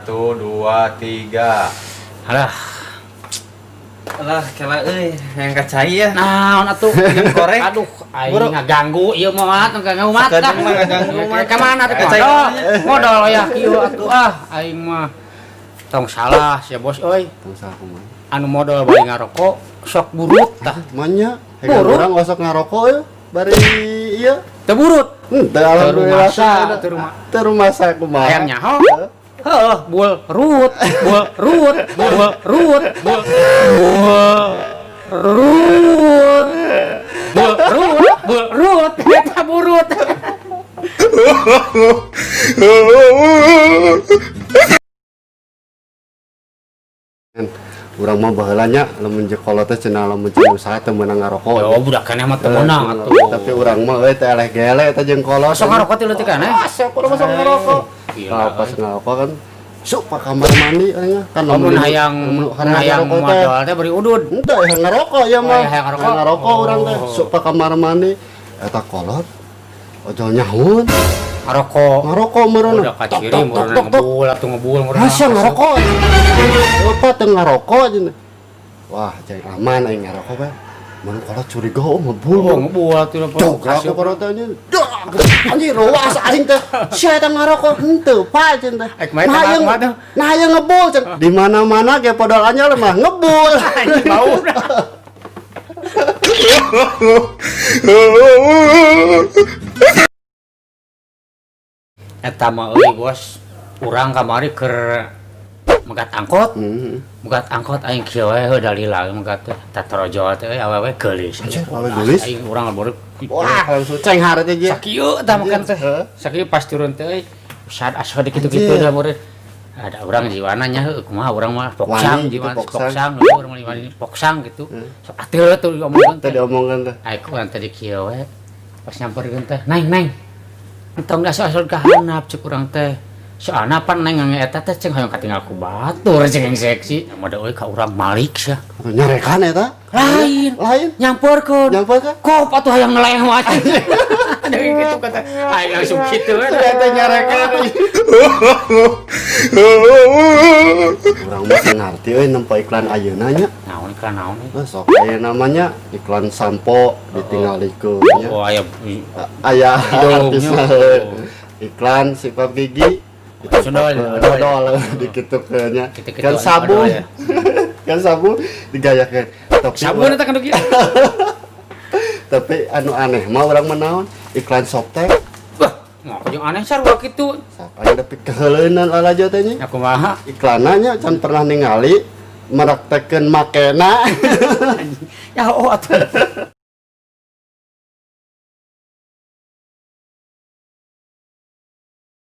Satu, dua, tiga. Alah, Alah, kela euy, yang kacai ya. Naon atuh? Yang korek. Aduh, aing Buru. Ngaganggu ieu mah mat, ngaganggu mat lah. Sakeudeung mah ngaganggu mat. Ka mana teh Kacai modal? namanya. Modal ya kieu atuh ah, aing mah. Tong salah sia, Bos euy. Tong salah kumaha? Anu modal bari ngarokok sok burut tah. Manya, hegan Burut. Urang osok ngarokok ya, bari iya. Teu burut. Henteu, alhamdulillah. Teu rumasa, teu rumah. Teu rumasa kumaha? Hayang nyaho. Heuh, bul rut, bul rut, bul rut, bul bul rut. Bul rut, bul rut, eta burut. Kan urang mah baheula nya lamun jeung kolot teh cenah lamun jeung usaha teu meunang ngarokok. Yo budak keneh mah teu meunang atuh. Tapi urang mah euy teh eleh gele eta jeung kolot. Sok ngarokok teh leutik keneh. Ah, sok urang mah sok ngarokok. Gila, Kalau pas ngarokok kan sok pa kamar mandi aing mah. Kan Lamun hayang lamun hayang ngarokok teh. Modal teh beri udud. Henteu, hayang ngarokok ya mah. Oh, hayang ngarokok. Hayang ngarokok urang teh. Oh. Sok pa kamar mandi eta kolot ojol nyahoun. Ngarokok. Ngarokok meureun. Udah kaciri Tok, tok, meureun tok, tok. ngebul atuh ngebul meureun. Asa ngarokok? Apa teu ngarokok cenah. Wah, jadi aman aing ngarokok bae. Mun kolot curiga, oh ngebul. Oh, ngebul atuh. Jogrok ke kolot teh anjing. Dak, anjing ruas aing teh. Sia eta ngarokok henteu, Pak, cenah. Eh, kumaha teh, kumaha tuh? Nah, hayang ngebul cenah. Di mana-mana ge podol anyar mah ngebul. Anjing bau. Eta mah euy, Bos. Urang kamari keur megat angkot. Megat angkot aing kieu we heuh dalila megat teh. Tah torojol teh euy awewe geulis. Anjir, awewe geulis? Aing urang baru Wah, langsung cenghar teh ge. Sakieu tah makan teh. Heuh. Sakieu pas turun teh euy. Sad asal kitu-kitu Anjir. dah murid. Ada orang jiwana nya heuh kumaha urang mah poksang Wani gitu, jiwana poksang. Poksang heuh urang mah jiwana poksang gitu. Sok atil tuh diomongkeun Teh teh. Diomongkeun teh. Aing urang tadi kieu we. Pas nyamperkeun teh, "Neng, neng. Entong da asal ka handap," cek urang teh. Soalna pan neng ngange eta teh ceng hoyong katinggal ku batur ceng seksi. Mode euy ka urang malik sia. Atuh nyarekan eta? Lain. Lain. Nyamperkeun. Nyamperkeun? Kop atuh hayang ngeleh mah. Ada gitu kata. Aing langsung gitu we. Eta nyarekan. Urang mah teu ngarti euy nempo iklan ayeuna nya. Naon iklan naon euy? Eh, sok aya namanya iklan sampo ditinggalikeun nya. Oh, aya Aya hidungnya. artisna. Iklan sikat gigi Sundol, dodol dikitukeun nya. Kitu-kitu Kan sabun. Odol ya. Kan sabun digayakeun. Tapi Sabun eta kan kieu. Tapi anu aneh mah urang mah naon? Iklan Softex. Wah, ngapa jeung aneh sarua kitu. Sok aya tapi keheuleunan lalajo teh nya. Ya kumaha? Iklanna nya can pernah ningali meraktekeun makena. Ya oh atuh.